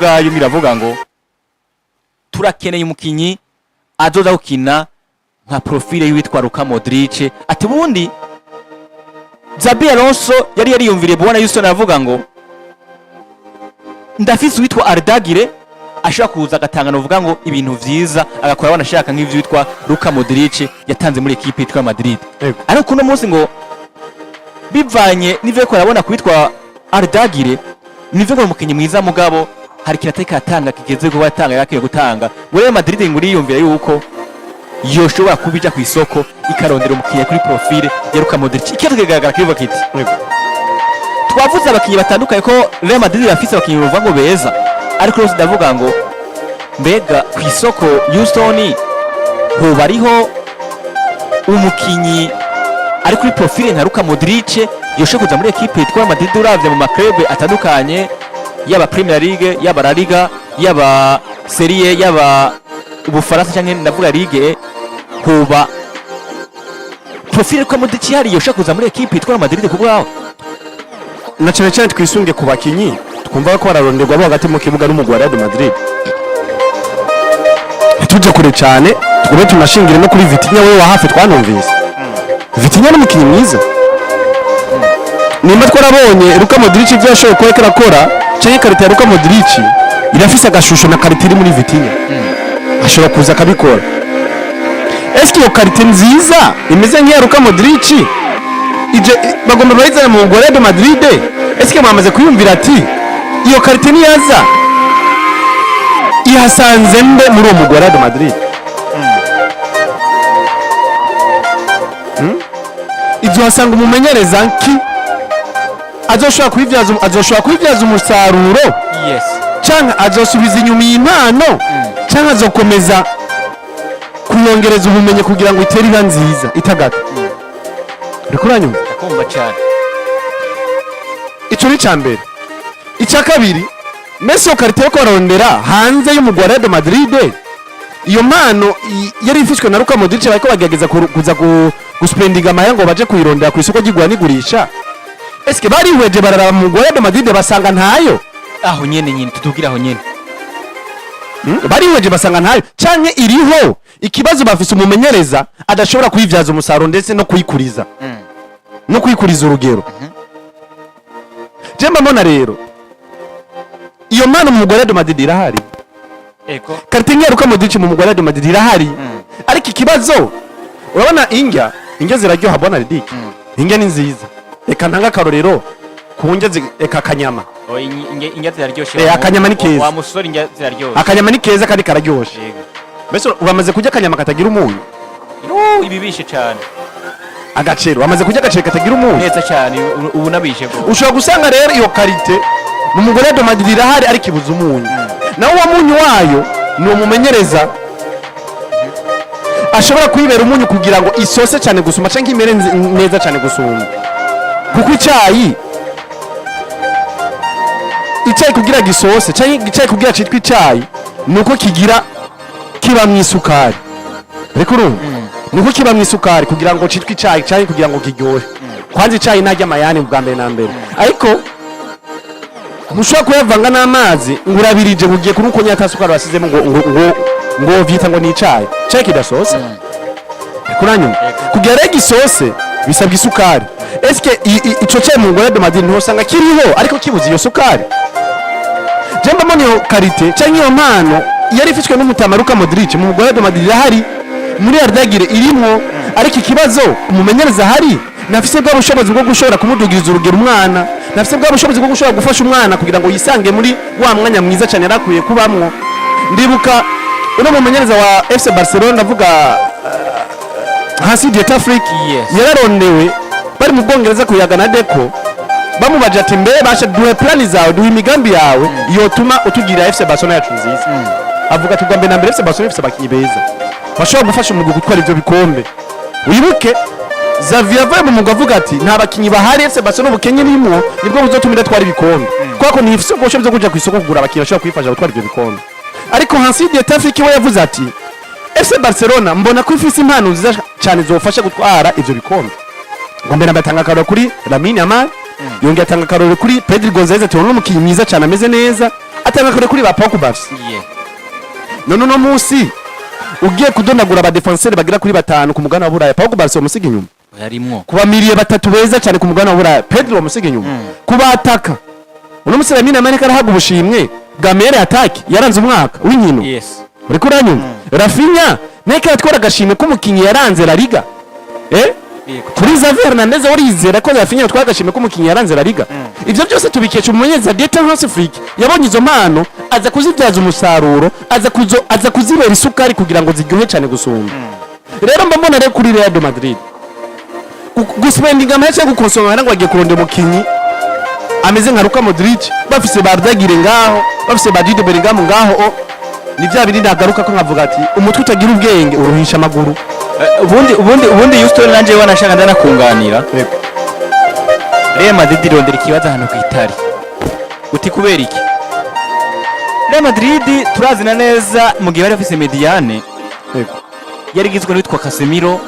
Ubwayo iravuga ngo turakeneye umukinyi azoza gukina nka profile y'uwitwa Luka Modric. Ati ubundi Xabi Alonso yari yariyumviriye, bwana Houston, aravuga ngo ndafise uwitwa Arda Güler ashobora kuza agatanga, novuga ngo ibintu vyiza, agakora wanashaka nk'ivyo witwa Luka Modric yatanze muri ekipe yitwa Madrid. Ariko uno munsi ngo bivanye n'ivyo ariko arabona kwitwa Arda Güler, nivyo ngo umukinyi mwiza, mugabo hari ikintu atariko aratanga kigeze kuba yatanga yakwiye gutanga. Ngo Madrid ngo uriyumvira yuko yoshobora kuba ija ku isoko ikarondera umukinyi kuri profile ya Luka Modric. Ikibazo kigaragara kivuga kiti: twavuze abakinyi batandukanye ko Real Madrid yafise abakinyi bavuga ngo beza, ariko rwose ndavuga ngo mbega ku isoko, Houston, hoba ariho umukinyi ari kuri profile nka Luka Modric yoshobora kuza muri ekipe yitwa Madrid? Uravye mu ma clubs atandukanye, yaba Premier League, yaba La Liga, yaba Serie, yaba Ubufaransa canke ndavuga Ligue, hoba profile Luka Modric ihari yoshobora kuza muri ekipe yitwa Madrid ku bwawe? Na cyane cyane twisunge ku bakinyi twumva ko bararonderwa bo hagati mu kibuga n'umugwi wa Real Madrid. Ntituje kure cyane, tugube tunashingire no kuri Vitinha we wa hafi. Twanumvise Vitinha n'umukinyi mwiza. Nimba twarabonye Luka Modric ibyo yashoboye kuba ariko arakora, canke qualité ya Luka Modric irafise agashusho na qualité iri muri Vitinha, ashobora kuza akabikora. Eske iyo qualité nziza imeze nk'iya Luka Modric ije bagomba bayizana mu mugwi wa Real Madrid? Eske mwamaze kuyumvira ati iyo qualité niyaza ihasanze mbe muri uwo mugwi wa Real Madrid? Ibyo uhasanga umumenyereza nki azoshobora kubibyaza umusaruro, canke azosubiza inyuma iyi mpano, canke azokomeza kuyongereza ubumenyi kugira ngo itere iba nziza itagata? Uriko uranyumva? Ndakumva cyane. Ico ni ica mbere. Icya kabiri, Messi iyo qualité yo kurondera hanze y'umugwi wa Real Madrid, iyo mpano yari ifishwe na Luka Modric, bariko bagerageza kuza guspendinga amahera ngo baje kuyirondera ku isoko ry'igura n'igurisha. Eske barihweje bararaba mu mugwi wa Real Madrid basanga ntayo? Aho nyene nyine tutubwire, aho nyene. Barihweje basanga ntayo, canke iriho, ikibazo bafise umumenyereza adashobora kuyivyaza umusaruro ndetse no kuyikuriza urugero? Je mbona rero iyo mpano mu mugwi wa Real Madrid irahari. Qualité nk'iya Luka Modric mu mugwi wa Real Madrid irahari, ariko ikibazo, urabona indya ziraryoha, bwana Ridiki, indya ni nziza. Reka ntange akarorero ku ndya, reka akanyama. Oh, indya ziraryoshe. Akanyama ni keza. Wa musore, indya ziraryoshe. Akanyama ni keza kandi kararyoshe. Mbese uramaze kurya akanyama katagira umunyu? Yo, ibibishe cyane. Agaceri, wamaze kurya agaceri katagira umunyu? Neza cyane, ubu nabishe bwo. Ushobora gusanga rero iyo qualité mu mugwi wa Real Madrid irahari, ariko ibuze umunyu. Nawe uwo munyu wayo ni umumenyereza ashobora kuyibera umunyu kugira ngo isose cyane gusumba cyangwa imere neza cyane gusumba, kuko icyayi kugira gisose cyangwa icyayi kugira citwa icyayi ni uko kigira kiba mu isukari. Ariko urumva, ni uko kiba mu isukari kugira ngo citwe icyayi cyangwa kugira ngo kiryohe. Kwanza icyayi ntarya amayani bwa mbere na mbere, ariko ntushobora kuyavanga n'amazi ngo urabirije, ngo ugiye kunywa uko nyata sukari wasizemo, ngo vyita ngo ni icyayi, icyayi kidasose. Ariko uranyumva, kugira rero gisose bisabwa isukari. Eske ico cyayi mu ngore de Madrid ntosanga kiriho ariko kibuze iyo sukari? Je mbona iyo qualité canke iyo mpano yari ifishwe n'umutama Luka Modric mu mugore de Madrid irahari, muri Arda Güler irimwo, ariko ikibazo umumenyereza ahari nafise bwa bushobozi bwo gushobora kumudugiriza urugero umwana, nafise bwa bushobozi bwo gushobora gufasha umwana kugira ngo yisange muri wa mwanya mwiza cyane yarakwiye kubamwo. Ndibuka uno mumenyereza wa FC Barcelona, ndavuga Hansi Dieter Flick, yararondewe bari mu Bwongereza kuyaga na Deco, bamubaje ati: "Mbe basha, duhe plan zawe, duhe imigambi yawe yotuma utugira FC Barcelona yacu nziza." Avuga ati: "Ubwa mbere na mbere, FC Barcelona ifise abakinyi beza bashobora gufasha umugwi gutwara ivyo bikombe." Wibuke Xavi yavuye mu mugwi avuga ati: "Nta bakinyi bahari, FC Barcelona ubukenye nimwo nibwo buzotuma idatwara ibikombe, kubera ko ntifise ubwo bushobozi bwo kuja kw'isoko kugura abakinyi bashobora kuyifasha gutwara ivyo bikombe." Ariko Hansi Dieter Flick we yavuze ati: "FC Barcelona mbona ko ifise impano nziza cyane zofasha gutwara ivyo bikombe." Ngo mbere atanga akarorero kuri Lamine Yamal, yongera atanga akarorero kuri Pedri Gonzalez, ati: "Uno umukinyi mwiza cyane, ameze neza." Atanga akarorero kuri ba Pau Cubarsi. None uno munsi ugiye kudonagura aba défenseur bagera kuri batanu ku mugabane wa Buraya, Pau Cubarsi bamusiga inyuma? Yarimwo. Ku ba milieu batatu beza cyane ku mugabane wa Buraya, Pedro bamusiga inyuma? Kubataka, uno munsi Lamine Yamal arahabwa ubushimwe bwa meilleure attaque yaranze umwaka w'inkino. Uriko uranyumva? Raphinha neke yatwara agashimwe k'umukinnyi yaranze La Liga, eh? Kuri Xavi Hernandez, urizera ko Raphinha yatwara agashimwe k'umukinnyi yaranze La Liga? Ivyo byose tubikesha umumenyereza Dieter Hans Flick, yabonye izo mpano, aza kuzibyaza umusaruro, aza kuzibera isukari kugira ngo ziryohe cyane gusumba. Rero mba mbona rero kuri Real de Madrid guspendinga amahera cyangwa gukonsoma amahera ngo bagiye kurondera umukinnyi ameze nka Luka Modric, bafise ba Arda Güler ngaho, bafise ba Jude Bellingham ngaho, o ni bya bindi nagaruka ko nkavuga ati umutwe utagira ubwenge uruhisha amaguru. Ubundi Houston, nanje wanashaka ndanakunganira. Real Madrid irondera ikibazo ahantu kwitari. Uti kubera iki? Real Madrid turazina neza mu gihe bari bafise médiane yari igizwe n'uwitwa Casemiro,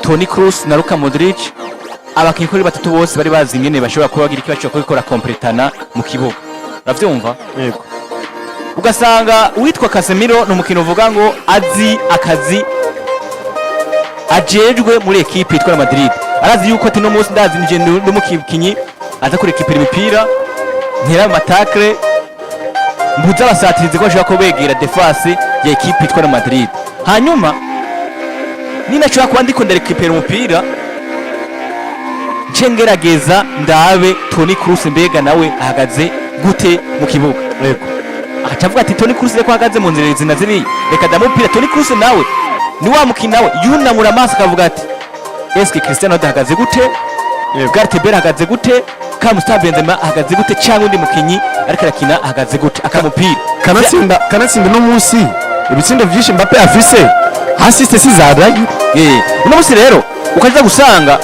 Toni Kroos na Luka Modric. Abakinyi kuri batatu bose bari bazi ingene bashobora kuba bagira icyo bashobora kubikora kompletana mu kibuga, uravyumva? Yego. Ugasanga uwitwa Casemiro ni umukino uvuga ngo azi akazi ajejwe muri ekipe yitwa Madrid, arazi yuko ati no munsi ndazi nije ndi umukinyi aza kurekipera imipira, ntera ama tacle, mbuza abasatirizi ko bashobora kuba begera défense ya ekipe yitwa Madrid. Hanyuma ninashobora kuba ndiko ndarekipera umupira, nce ngerageza ndabe Toni Kroos, mbega nawe ahagaze gute mu kibuga? Agaca avuga ati Toni Kroos ko ahagaze mu nzira izi na ziriya, reka ndamupira. Toni Kroos nawe ni wa mukino nawe yunamura amaso akavuga ati eske Cristiano Ronaldo ahagaze gute? Gareth Bale ahagaze gute? Kamusta Benzema ahagaze gute? Cyangwa undi mukinyi ariko arakina ahagaze gute? Akamupira. Kanatsinda no munsi ibitsindo vyinshi Mbappe afise, assist si za Draghi. Uno munsi rero ukaza gusanga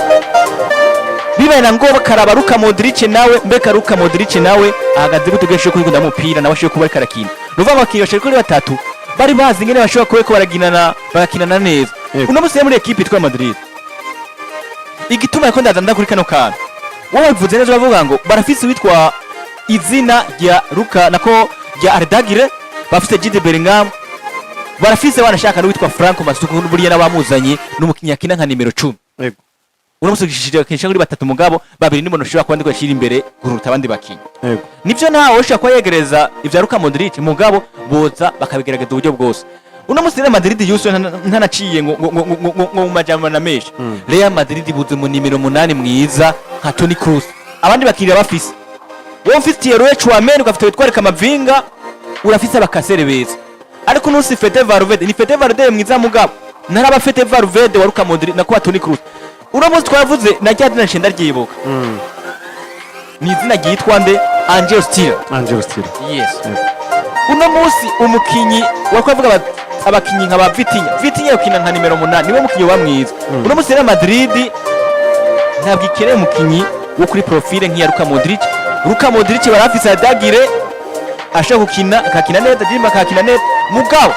bibaye na ngombwa karaba Luka Modric nawe, mbeka Luka Modric nawe ahagaze gute? Bwesho kuri mupira nawe ashoboye kuba ariko arakina. Ni ukuvuga ngo abakinyi bashika kuri batatu bari bazi ingene bashobora kuba bariko baraginana, bagakinana neza. Uno munsi rero muri ekipe yitwa Madrid, igituma yako ndaza ndakuri kano kantu, wowe bivuze neza, uravuga ngo barafise uwitwa izina rya Luka, nako rya Arda Güler, bafise Jude Bellingham, barafise wanashaka n'uwitwa Franco Masuku, buriya n'abamuzanye n'umukinyi akina nka nimero 10. Uno munsi ushishije abakinyi kuri batatu, mugabo babiri nibo ntushobora kuba ndiko bashyira imbere kuruta abandi bakinyi. Nivyo, ntawe ushobora kuba yegereza ivya Luka Modric, mugabo boza bakabigerageza uburyo bwose. Uno munsi Real Madrid yusuye ntanaciye ngo mu majambo na menshi. Real Madrid ibuze mu nimero 8 mwiza nka Toni Kroos. Abandi bakiriya bafise, wowe ufitiye Roe Tchouameni, ugafite witware Kamavinga, urafise abakasere beza, ariko uno si Fede Valverde. Ni Fede Valverde mwiza, mugabo ntaraba Fede Valverde wa Luka Modric na kwa Toni Kroos. Uno munsi twavuze na rya zina nshinda ryibuka, ni izina ryitwa nde? Angel Stiller. Angel Stiller. Yes. Uno munsi umukinyi wakwavuga abakinyi nka ba Vitinha, Vitinha yokina nka nimero 8, niwe mukinyi wa mwiza. Uno munsi Real Madrid ntabwo ikeneye umukinyi wo kuri profile nk'iya Luka Modric. Luka Modric barafise Arda Güler ashobora gukina, akakina neza, Jimmy akakina neza, mugabo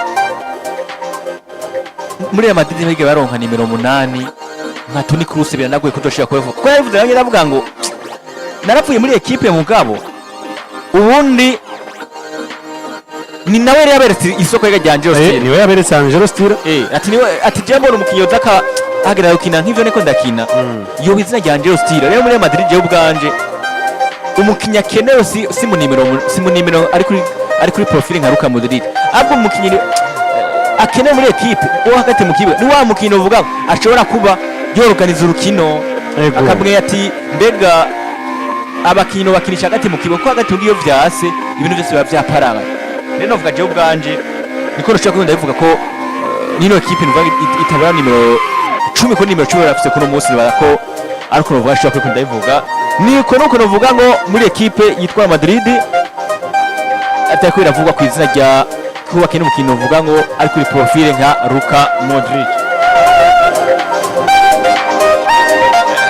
muri Real Madrid ntibigeze baronka nimero 8 nka Toni Kroos. Biranagoye ko utoshobora kubivuga kuko yaravuze nawe aravuga ngo narapfuye muri ekipe, mugabo ubundi ni nawe yari yaberetse isoko rya Angelo Stiller. Niwe yaberetse Angelo Stiller. Ati niwe, ati je mbona umukinyi yoza aka ahagarara gukina nk'ivyo niko ndakina, yoba izina rya Angelo Stiller. Rero muri Real Madrid, jewe ubwanje umukinyi akenewe si mu nimero ari kuri profile nka Luka Modric, ahubwo umukinyi akenewe muri ekipe wo hagati mu kibuga ni wa mukinyi uvuga ngo ashobora kuba yorganiza urukino, akamwe ati mbega abakinyi bakinisha hagati mu kibuga, kuko hagati mu kibuga iyo vyase ibintu byose biba vyaparaba. Rero novuga jewe ubwanje niko rushobora kuba ndabivuga ko nino ekipe nuvuga itabura nimero 10, ko nimero 10 barafise kuno munsi, nibara ko ariko novuga ashobora kuba ndabivuga niko nuko novuga ngo muri ekipe yitwa Madrid atari biravugwa ku izina rya kubaka n'umukino uvuga ngo ari kuri profile nka Luka Modric.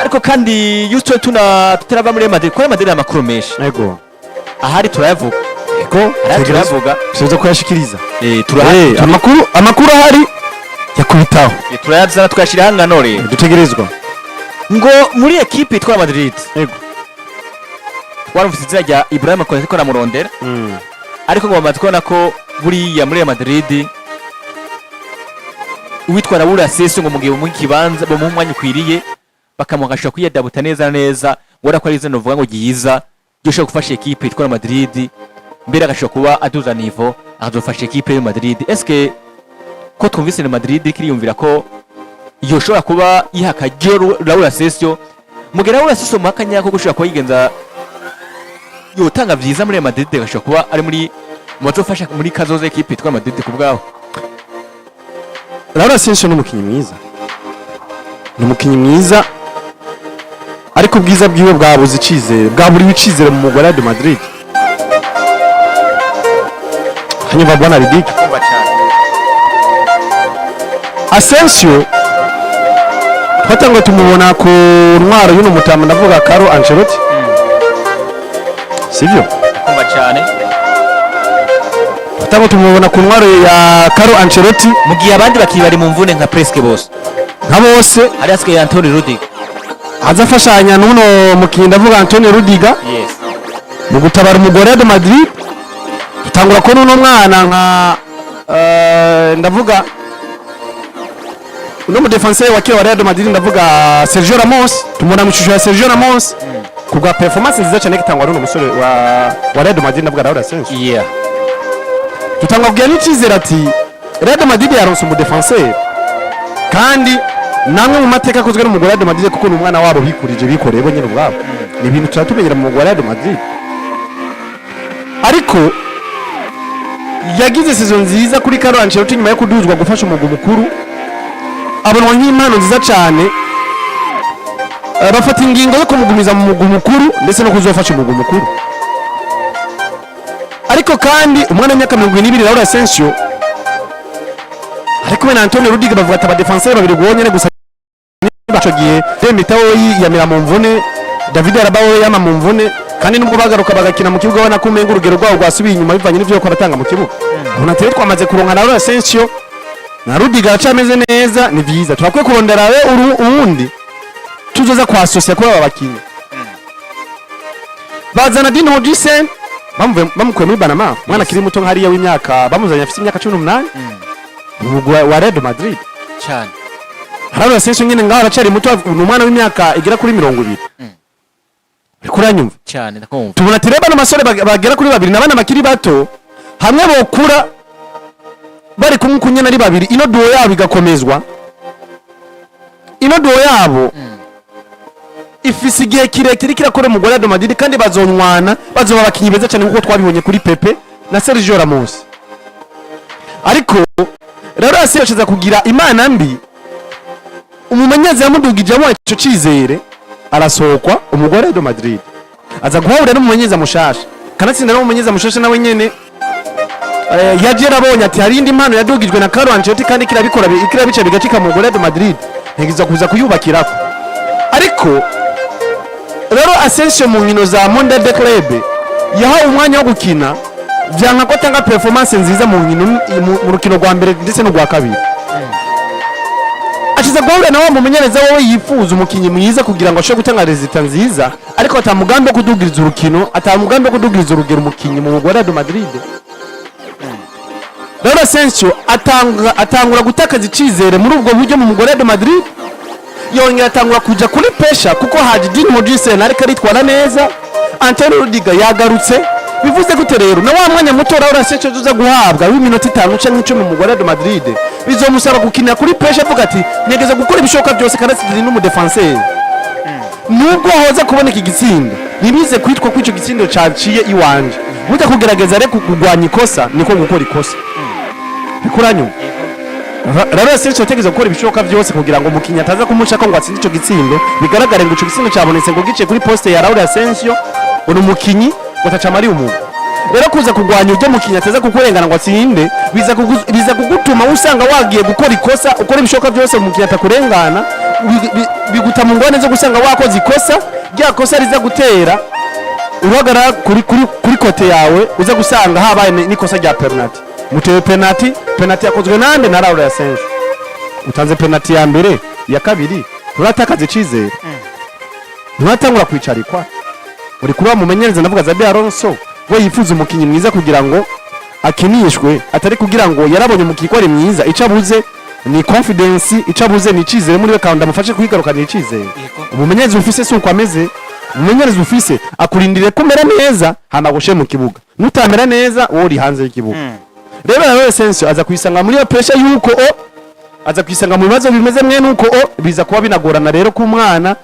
Ariko kandi Houston, tuna tutarava muri Real Madrid, kuko Real Madrid amakuru menshi ahari turayavuga. Ahari turayavuga. Tuza kuyashikiriza. Turahari. Amakuru ahari yakubitaho. Turayazana tukayashyira hano rero. Dutegerezwa. Ngo muri ekipe yitwa Madrid warumvise izina rya Ibrahim Konate ko aramurondera. Ariko ngo bamaze kubona ko buriya muri Real Madrid uwitwa Raul Asensio, ngo mu gihe bamuha ikibanza, bamuha umwanya ukwiriye, bakamuha agashobora kwiyadabuta neza na neza, ubona ko ari izina uvuga ngo ryiza ryoshobora gufasha ekipe yitwa Real Madrid, mbere agashobora kuba aduza niveau, akazofasha ekipe ya Madrid. Eske ko twumvise Real Madrid kiriyumvira ko yoshobora kuba yiha akaryo Raul Asensio, mu gihe Raul Asensio mu akanya ko gushobora kuba yigenza, yotanga vyiza muri Real Madrid, agashobora kuba ari muri mu bazofasha muri kazoza ekipe yitwa Madrid ku bwabo? Raul Asensio ni umukinnyi mwiza, ni umukinnyi mwiza, ariko ubwiza bwiwe bwabuze icizere, bwaburiwe icizere mu mugwi wa Real Madrid. Hanyuma bwana Riddick, Asensio twatanguye tumubona ku ntwaro y'uno mutama, ndavuga Carlo Ancelotti, sivyo? Kumva cyane. Twatanguye tumubona ku ntwaro ya Carlo Ancelotti. Mu gihe abandi bakiri bari mu mvune nka presque bose. Nka bose. Hari hasigaye Antonio Rudiger. Aza afashanya n'uno mukinnyi, ndavuga Antonio Rudiger, mu gutabara umugore de Madrid. Tutangura kubona uno mwana nka ndavuga uno mudefenseur wa kera wa Real Madrid, ndavuga Sergio Ramos. Tumubona mu ishusho ya Sergio Ramos ku bwa performance nziza cyane itangwa n'uno musore wa Real Madrid, ndavuga Raul Asensio. Tutangwa kugira n'icyizere ati Real Madrid yaronse umudefenseur, kandi namwe mu mateka akozwe n'umugore wa Real Madrid, kuko ni umwana wabo bikurije, bikoreye bo nyine ubwabo. Ni ibintu tuba tumenyera mu mugwi wa Real Madrid. Ariko yagize saison nziza kuri Carlo Ancelotti nyuma yo kuduzwa gufasha umugwi mukuru, abonwa nk'impano nziza cyane. Bafata ingingo yo kumugumiza mu mugwi mukuru ndetse no kuzofasha umugwi mukuru. Ariko kandi umwana w'imyaka 22 Raul Asensio ari kumwe na Antonio Rudiger, bavuga ati abadefenseur babiri bonyene gusa. Ico gihe Militao yiyamira mu mvune, David Alaba we yama mu mvune, kandi nubwo bagaruka bagakina mu kibuga, ubona ko umenga urugero rwabo rwasubiye inyuma bivanye n'ivyo bariko baratanga mu kibuga. Ubona ati rero twamaze kuronka na Raul Asensio na Rudiger aracameze neza, ni vyiza, turakwiye kurondera we uwundi tuzoza kwasosiya kuri aba bakinyi. Bazana Dean Huijsen, bamukuye muri Panama, umwana akiri muto nk'hariya w'imyaka, bamuzanye afite imyaka 18 mu mugwi wa Real Madrid. Cyane. Raul Asensio nyine ngaho aracari muto, ni umwana w'imyaka igera kuri 20. Uriko uranyumva? Cyane, ndakumva. Tubona ati rero bano basore bagera kuri babiri n'abana bakiri bato, hamwe bokura bari kumwe uku nyene ari babiri, ino duo yabo igakomezwa, ino duo yabo ifise igihe kirekire kirakora mu Real Madrid, kandi bazonywana, bazoba abakinyi beza cyane nkuko twabibonye kuri Pepe na Sergio Ramos. Ariko rero Asensio kugira imana mbi, umumenyereza yamudugije amuha ico cizere arasohokwa umugore wa Real Madrid, aza guhahurira n'umumenyereza mushasha, kanatsinda n'umumenyereza mushasha nawe nyene yaje yarabonye ati hari indi mpano yadugijwe na Carlo Ancelotti kandi kirabikora, kirabica bigacika mu Real Madrid, ntegerezwa kuza kuyubakirako. Ariko rero Asensio mu nkino za Mondial de Club yahawe umwanya wo gukina, vyanka ko atanga performance nziza mu nkino, mu rukino rwa mbere ndetse n'urwa kabiri. Ashize guhura na wa mumenyereza wowe yifuza umukinyi mwiza kugira ngo ashobore gutanga résultat nziza, ariko ata mugambi wo kudugiriza urukino, ata mugambi wo kudugiriza urugero umukinyi mu mugwi wa Real Madrid. Rero Asensio atangura gutakaza icizere muri ubwo buryo mu mugwi wa Real Madrid, yongera atangura kuja kuri pressure kuko haje Dean Huijsen ariko aritwara neza, Antonio Rudiger yagarutse. Bivuze gute rero? Na wa mwanya muto Raul Asensio uza guhabwa w'iminota 5 canke 10 mu mugwi wa Real Madrid, bizomusaba gukinira kuri pressure, avuga ati ntegeza gukora ibishoboka byose, kandi atsinze n'umudefenseur. Nubwo hoza kuboneka igitsindo, ntibize kwitwa ko ico gitsindo caciye iwanje. Burya kugerageza rero kugwanya ikosa niko gukora ikosa. Bikuranyuma rero Asensio ategerezwa gukora ibishoboka byose kugira ngo umukinnyi ataza kumucako ngo atsinde ico gitsindo, bigaragare ngo ico gitsindo cabonetse ngo gice kuri poste ya Raul Asensio, ngo ni umukinyi ngo atacamari umugwi. Rero kuza kugwanya ujya mukinyi ataza kukurengana ngo atsinde, biza kugutuma usanga wagiye gukora ikosa. Ukora ibishoboka byose umukinyi atakurengana, biguta mu ngorane zo gusanga wakoze ikosa, rya kosa riza gutera uhagarara kuri côté yawe, uza gusanga habaye n'ikosa rya penalty. Mutewe penalty, penalty yakozwe nande? Na Raul Asensio. Utanze penalty ya mbere, ya kabiri, uratakaza icizere, nturatangura kwicarikwa uri kuba mumenyereza, ndavuga Xabi Alonso, we yifuza umukinyi mwiza kugira ngo Akinishwe atari kugira ngo yarabonye umukinnyi ko ari mwiza. Icyo abuze ni confidence, icyo abuze ni icizere muri we, kandi amufashe kwigarukanira icizere. Umumenyereza ufise si uko ameze. Umumenyereza ufise akurindiriye ko umera neza, hama agushe mu kibuga. Nutamera neza, wowe uri hanze y'ikibuga. Rero nawe Asensio aza kwisanga muri iyo pressure yuko o aza kwisanga mu bibazo bimeze mwene uko, o biza kuba binagorana rero ko umwana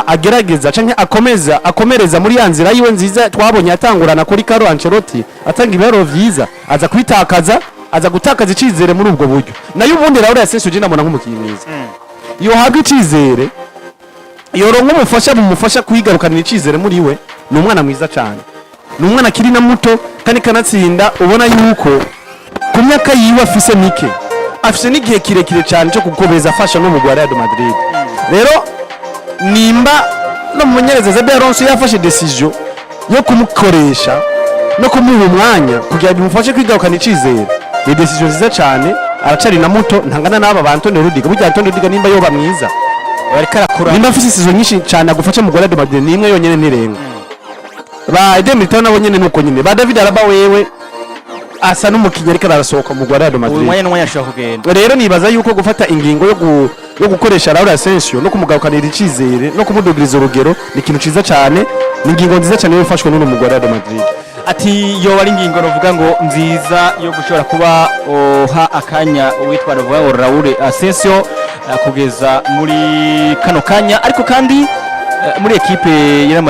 agerageza canke akomeza akomereza muri ya nzira yiwe nziza twabonye atangurana kuri Carlo Ancelotti, atanga ibiharuro vyiza. Aza kwitakaza, aza gutakaza icizere muri ubwo buryo. Nayo ubundi Raul Asensio je ndamubona nk'umukinnyi mwiza yohabwa icizere, yoronka umufasha bumufasha kwigarukanira icizere muri we. Ni umwana mwiza cyane, ni umwana akiri na muto kandi kanatsinda ubona yuko ku myaka yiwe afise mike, afise n'igihe kirekire cyane cyo gukomeza afasha n'umugwi wa Real Madrid. Rero nimba no mumenyereza Xabi Alonso yafashe décision yo kumukoresha no kumuha umwanya kugira bimufashe kwigarukana icizere, ni décision nziza cyane. Aracari na muto, ntangana n'aba ba Antonio Rudiger. Burya Antonio Rudiger nimba yoba mwiza, Bariko arakura. Nimba afise saison nyinshi cyane agufasha mu Real Madrid, ni imwe yonyene ntirenga. Ba Eder Militao nabo nyene nuko nyene, ba David Alaba wewe asa n'umukinnyi ariko arasohoka mu Real Uyu Madrid. mwanya n'umwanya ashobora kugenda. Rero nibaza yuko gufata ingingo yo gukoresha Raul Asensio no kumugarukanira icizere no kumudugiriza urugero ni ikintu ciza cyane, ni ingingo nziza cyane yafashwe n'uno mugwi wa Real Madrid. Ati yoba ari ingingo novuga ngo nziza yo gushobora kuba uha akanya uwitwa novuga ngo Raul Asensio kugeza muri kano kanya, ariko kandi muri ekipe ya Real.